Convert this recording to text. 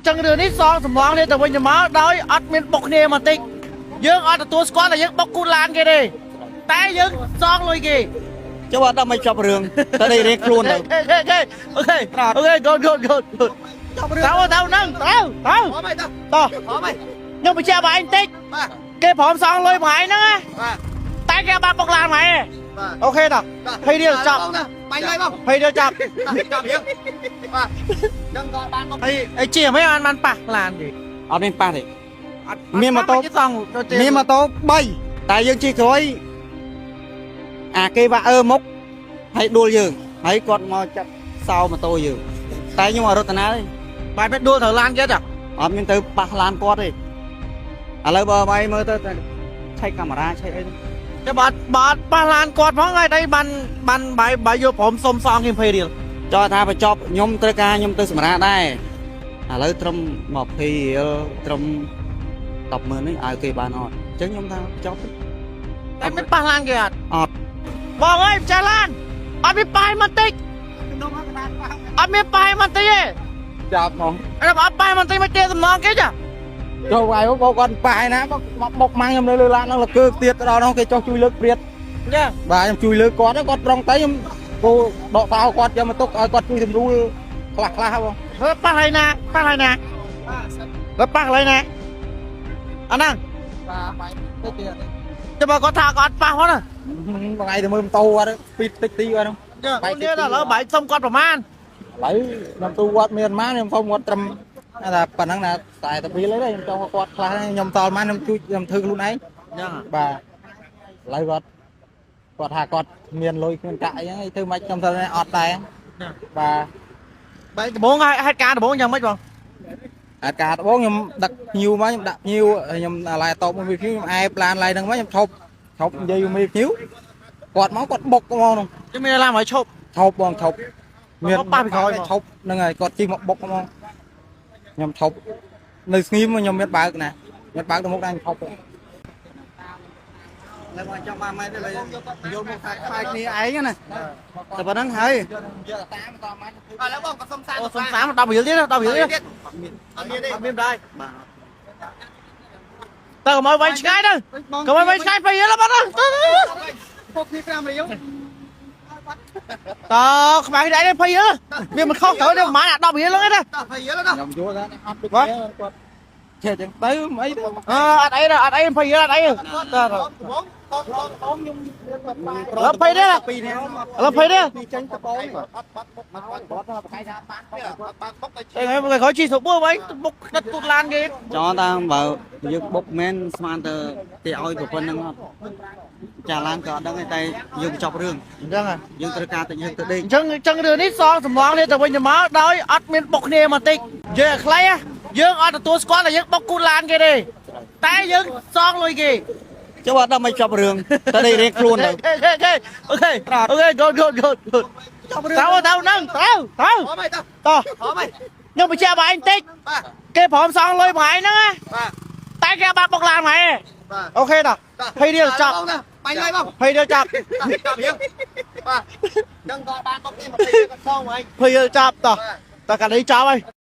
ចឹងរឿងនេះសងសំងនេះទៅវិញទៅមកដោយអត់មានបុកគ្នាមកតិចយើងអត់ទទួលស្គាល់តែយើងបុកគូឡានគេទេតែយើងសងលុយគេ ចុះអត់ដល់មិនចប់រឿងទៅនេះរៀងខ្លួនទៅ OK OK OK go go go ចប់រឿង ទៅទៅហ្នឹងទៅទៅ អមហើយតោះ តោះ អមហើយ ខ្ញុំបញ្ជាក់បងឯងតិច បាទ គេព្រមសងលុយបងឯងហ្នឹងណា បាទ តែគេបាត់បុកឡានបងឯង បាទ OK តោះ20រៀលចប់ បងណាបាញ់លុយបង 20រៀលចប់ ចាប់រៀងបាទចឹងក៏បានមក អីអីជាមិនបានបានប៉ះឡានទេ អត់មានប៉ះទេ មានម៉ូតូ សង មានម៉ូតូ3តែយើងជិះក្រោយអាគេវ៉ាអឺមុខហើយដួលយើងហើយគាត់មកចាប់សោម៉ូតូយើងតែខ្ញុំអត់រត់តាណាទេ បាយមិនដួលត្រូវឡានគេចា អត់មានទៅប៉ះឡានគាត់ទេឥឡូវបើបាយមើលទៅតែឆែកកាមេរ៉ាឆែកអីទៅ ចាំបាត់បាត់ប៉ះឡានគាត់ផងហើយតែបានបានបាយបាយយកព្រមសុំសងគេ20រៀល ចោះថាបញ្ចប់ខ្ញុំត្រូវការខ្ញុំទៅសម្រាកដែរឥឡូវត្រឹម20រៀលត្រឹម100000នេះឲ្យគេបានអត់អញ្ចឹងខ្ញុំថាបញ្ចប់ទៅ តែមិនប៉ះឡានគេអត់ អត់ បងអើយម្ចាស់ឡានអត់មានប៉ះមិនតិចអត់មានប៉ះមិនតិចទេ ចាប់ហ្មង អត់អត់ប៉ះមិនតិចមកទេសំណងគេចា ចូលវាយមកគាត់ប៉ះឯណាមកមកបុកម៉ាំងខ្ញុំនៅលើឡានហ្នឹងលកើទៀតទៅដល់នោះគេចុះជួយលើកព្រាត ចា បាទខ្ញុំជួយលើកគាត់គាត់ត្រង់ទៅខ្ញុំគោដកតោគាត់យកមកទុកឲ្យគាត់ជួយសម្រួលខ្លះខ្លះបង ហើយប៉ះហើយណាប៉ះហើយណាហើយប៉ះហើយណាអាហ្នឹង បាទបាយតិចទៀត ចាំបើគាត់ថាគាត់ប៉ះហ្នឹងណា បងឯងទៅមើលម៉ូតូគាត់ពីតិចទីគាត់ហ្នឹង បាយនេះឥឡូវបាយសុំគាត់ប្រមាណ ឥឡូវខ្ញុំទូគាត់មានម៉ានខ្ញុំសុំគាត់ត្រឹមថាប៉ុណ្ណឹងណាតែតពីលអីខ្ញុំចង់គាត់ខ្លះខ្ញុំតល់ម៉ានខ្ញុំជួយខ្ញុំធ្វើខ្លួនឯង ចឹង បាទឥឡូវគាត់គាត់ថាគាត់មានលុយគ្មានកាក់អីហ្នឹងធ្វើម៉េចខ្ញុំទៅអត់ដែរបាទ បាយដំបងហេតុការណ៍ដំបងយ៉ាងម៉េចបង អាការដបងខ្ញុំដឹកភ្ញៀវមកខ្ញុំដាក់ភ្ញៀវខ្ញុំឡាយតបមួយភ្ញៀវខ្ញុំអែបឡានឡាយហ្នឹងមកខ្ញុំឈប់ឈប់និយាយមួយភ្ញៀវគាត់មកគាត់បុកមកនោះ ចាំមានឡានមកឈប់ ឈប់បងឈប់ មានប៉ះពីក្រោយ ឈប់ហ្នឹងហើយគាត់ជិះមកបុកមកខ្ញុំឈប់នៅស្ងៀមខ្ញុំមានបើកណាមានបើកទៅមុខដែរខ្ញុំឈប់ แล้วមកចង់បានម៉េចទៅយល់មកថាខ្លាយគ្នាឯងណាតែប៉ុណ្្នឹងហើយ យកតាមតាមមក ឥឡូវបងក៏សុំសា អូសុំសាម10រៀលទៀត10រៀលទៀត អត់មានទេ អត់មានដែរតើកុំឲ្យវាយឆ្ងាយទៅកុំឲ្យវាយឆ្ងាយ20រៀលបាត់ទៅ ពុកគ្នា5រៀល តើខ្មៅដែរ20រៀលវាមិនខុសត្រូវទេប្រហែលអា10រៀលហ្នឹងឯងណា តោះ20រៀលណា ខ្ញុំយល់ថាអត់ដូចគ្នាគាត់ចេះចឹងទៅមិនអីទេ អឺអត់អីទេអត់អី20រៀលអត់អីទេតើ បងបងបងបងខ្ញុំ ឥឡូវ20រៀល ពីរនាក់ ឥឡូវ20រៀល ពីចេញតបង អត់បាត់បុកមក គាត់ថាប្រកែកថាបាន អត់បានបុកទៅ តែថ្ងៃក្រោយជិះស្រួលវិញបុកដិតទូតឡានគេ ចង់តាមបើយើងបុកមែនស្មានទៅគេឲ្យប្រពន្ធហ្នឹងអត់ចាឡានក៏អត់ដឹងដែរតែយើងបញ្ចប់រឿង អញ្ចឹងហ៎ យើងត្រូវការតែយើងទៅដេក អញ្ចឹងអញ្ចឹងរឿងនេះសងសំងនេះទៅវិញទៅមកដោយអត់មានបុកគ្នាមកតិចយើងឲ្យខ្លីហ៎យើងអត់ទទួលស្គាល់តែយើងបុកគូតឡានគេទេតែយើងសងលុយគេ ចុះអត់ដល់មិនចប់រឿងទៅនេះរៀងខ្លួនទៅ OK OK OK OK go go go ចប់រឿង ទៅទៅហ្នឹងទៅទៅ អមហើយតោះ តោះ អមហើយ ខ្ញុំបញ្ជាក់បងឯងតិច បាទ គេព្រមសងលុយបងឯងហ្នឹងណា បាទ តែគេបាត់បុកឡានបងឯង បាទ OK តោះ20រៀលចប់ បងណាបាញ់លុយបង 20រៀលចប់ ចាប់រៀងបាទចឹងក៏បានបុកនេះ20រៀលក៏សងមក 20រៀលចប់តោះតោះកាលនេះចប់ហើយ